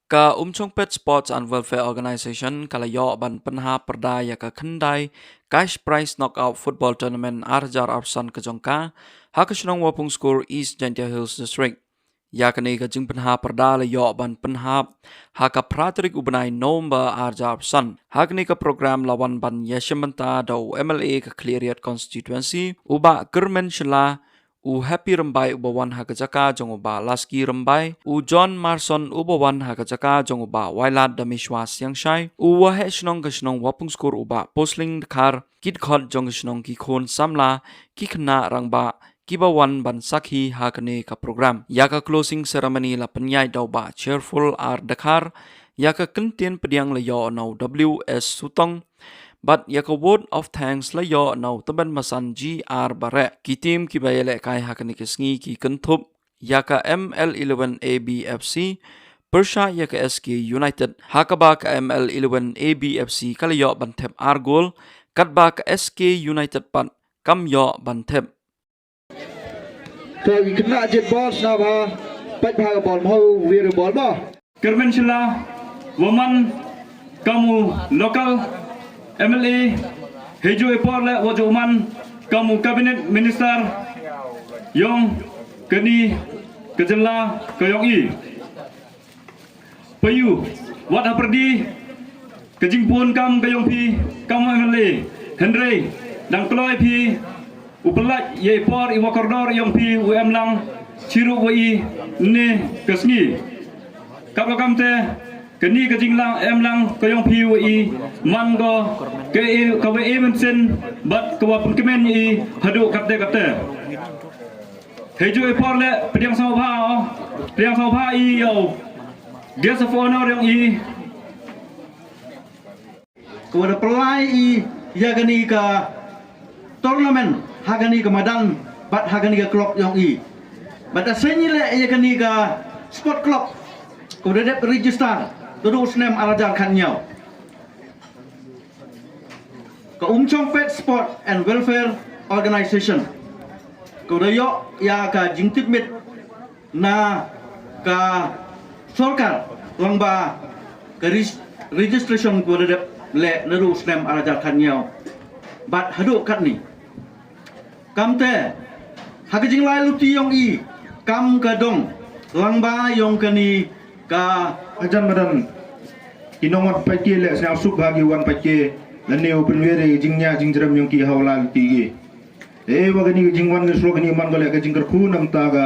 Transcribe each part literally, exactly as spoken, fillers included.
Ka Umchongpet Sports and Welfare Organization ka la ïoh ban pynhap pyrda ïa ka khyndai Cash Prize Knockout Football Tournament ar hajar arphew san ka jong ka ha ka shnong Wapungskur, East Jaintia Hills District. Ïa kane ka jingpynhap pyrda la ïoh ban pynhap ha ka phra tarik u bnai November ar hajar arphew san. Ha kane ka program la wan ban ïashim bynta da u M L A ka Khliehriat Constituency, u Bah Kyrmen Shylla, u Happy Rymbai uba wan ha ka jaka jong u Bah Laski Rymbai, u John Marson uba wan ha ka jaka jong u Bah Wailadmishwa Siangshai, u Waheh Shnong ka shnong Wapungskur u Bah Posling Dkhar, ki dkhot jong ka shnong, ki khun samla, ki khynnah rangbah, kiba wan ban sakhi ha kane ka program. Ïa ka closing ceremony la pynïaid da u Bah Cheerful R Dkhar, ïa ka kyntien pdiang la ïoh na u W S Sutong, bad ïa ka vote of thanks la ïoh na u Tymmen Basan G R Bareh. Ki team kiba ïalehkai ha kane ka sngi ki kynthup ïa ka M L eleven A B F C pyrshah ïa ka S K United, ha kaba ka M L eleven A B F C ka la ïoh ban thep ar gol, katba ka S K United pat kam ïoh ban thep. Ka wi kena jet bol sna ba, pat ba ka bol mau wir bol ba. Kyrmen Shylla, wa man kam u local M L A, heijooh i por le wa jooh man kam u cabinet minister yong kani ka jylla ka yong i. Payu, wat hapyrdi ka jingbun kam ka yong phi kam u M L A, hynrei dang kloi phi u pynlait ïa i por i wa kordor yong phi u em lang chirup wa i ne ka sngi. Kap ka kamte, kani ka jinglang em lang ka yong phi wa i man ko ka e, ka wa e mynsiem bad ka wa pynkmen i haduh katte katte. Heijooh i por le pdiang sngewbha, pdiang sngewbha i ïa u guest of honor yong i. Ka wa da pynlait i ïa kani ka tournament ha kani ka madan bad ha kani ka club yong i. Bad da seng i le ïa kani ka sport club ka wa da dep register naduh u snem ar hajar khatñiaw. Ka Umchongpet Sport and Welfare Organization ka wa da ïoh ïa ka jingtipmit na ka sorkar lyngba ka ris-, registration ka wa da dep leh naduh u snem ar hajar khatñiaw bad haduh katni. Kamte ha ka jinglai luti yong i kam ka dong lyngba yong kani ka hajan madan. Ki nongwan paitke le sngewsuk ba ki wan paitke lane u pynwer i jingñiah jingjrem yong ki ha u lai luti ki. E wa kani ka jingwan ka shlok kani man ko le ka jingkyrkhu namta ka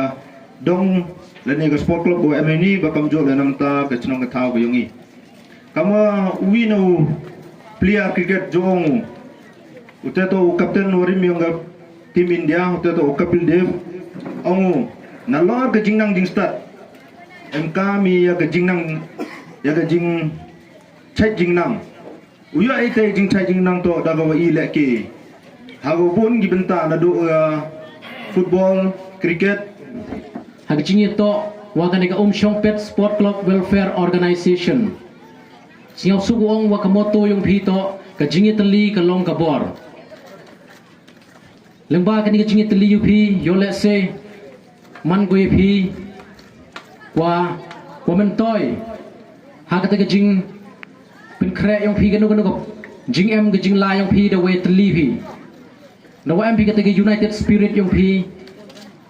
dong lane ka sport club wa M N E ba kamjooh le namta ka chnong ka thaw ka yong i. Kam wa uwi na u player cricket jong u, u te to u captain wa rim yong ka team India, u te to u Kapil Dev, ong u na lor ka jingnang jingstad em kam i ïa ka jingnang, ïa ka jingchait jingnang. U ïoh i te jingchait jingnang to da ka wa i leh ki ha ka bun ki bynta naduh, uh, football, cricket. Ha ka jingïatoh wa kane ka Umchongpet Sport Club Welfare Organization, sngewsuk u ong wa ka motto yong phi to ka jingïatylli ka long ka bor. Lyngba kani ka jingïatylli yong phi ïoh leh se man ko ïa phi wa, wa myntoi ha kata ka jingpynkhreh yong phi kano kano ka jingem ka jingla yong phi da wa ïatylli phi. Da wa em phi kata ka united spirit yong phi,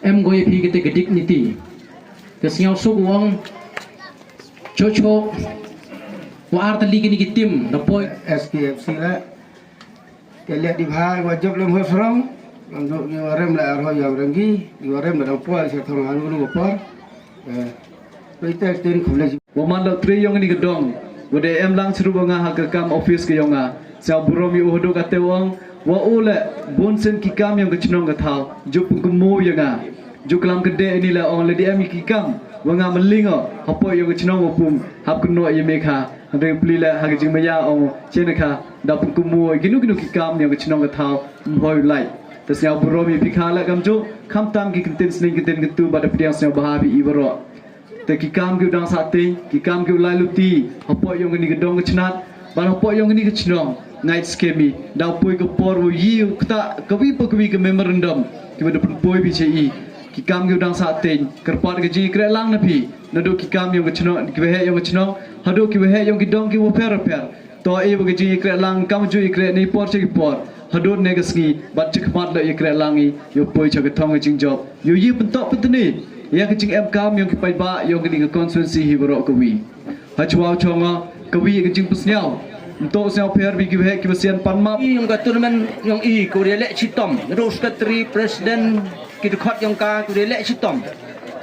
em ko ïa phi kata ka dignity. Te sngewsuk u ong chocho wa ar tylli kini ki team da poi. S K F C le. Te leh di bha wa jop lem ho srong. Lam duk di wa rem le ar ho yam rem gi. Di wa rem le dang poi se thong hanu nu por. Eh, poi te ten khuble. Wa man da tri yong ni ka dong. Wa de em lang chirup wa nga ha ka kam office ka yong nga. Sngewburom ïa u haduh kate u ong. Wa u le bun sien ki kam yong ka chnong ka thaw. Ju pynkynmaw ïa nga. Ju klam ka de ini le ong le di em ki kam. Wa nga mylli ngo. Hapoh yong ka chnong wa pum. Hap kynnoh ïa me kha. Hynrei pli le ha ka jingmaya ong. Chene kha. Da pynkynmaw ïa kino kino ki kam yong ka chnong ka thaw. Mhoi lai. Te sngewburom ïa phi kha le kamjooh. Khamtam ki kyntien sneng kyntien kyntu bad da pdiang sngewbha phi i baroh. Te ki kam ki u dang sah tei, ki kam ki u lai luti, hapoh yong kani ka dong ka chnat, bad hapoh yong kani ka chnong, ngait skhem i, da poi ka por wa i u kata, kawi pa kawi ka memorandum, ki wa da pynpoi phi cha i. ki kam ki u dang sah teng, kyrpad ka jingïakren lang na phi, naduh ki kam yong ka chnong, ki waheh yong ka chnong, haduh ki waheh yong ki dong ki wa pher pher. To e wa ka jingïakren lang kam ju ïakren ne por cha ki por, haduh ne ka sngi, bad cha khmat la ïakren lang i, yow poi cha ka thong ka jingjop, yow yi pyntok pyntni ïa ka jingem kam yong ki paidbah yong kani ka constituency hi baroh kawi. Ha chwa chong nga kawi ka jingpynsñiaw. Nto sñiaw pher bi ki waheh ki wa sian pan map. Yong ka tournament yong i, ko ri leh chitom, ro secretary, president, ki dkhot yong ka, ko ri leh chitom.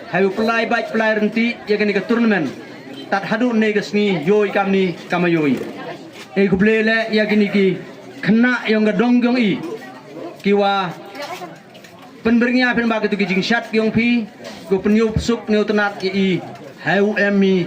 Hai u plai bait plai rynti ïa kani ka tournament. Tat haduh ne ka sngi yow i kam ni kam yow i. E khublei leh ïa kini ki khynnah yong ka dong yong i, ki wa pynbyrngia phin ba kitu ki jingshad yong phi, ko pynyoh suk neu tnat ïa i. Hai u em i.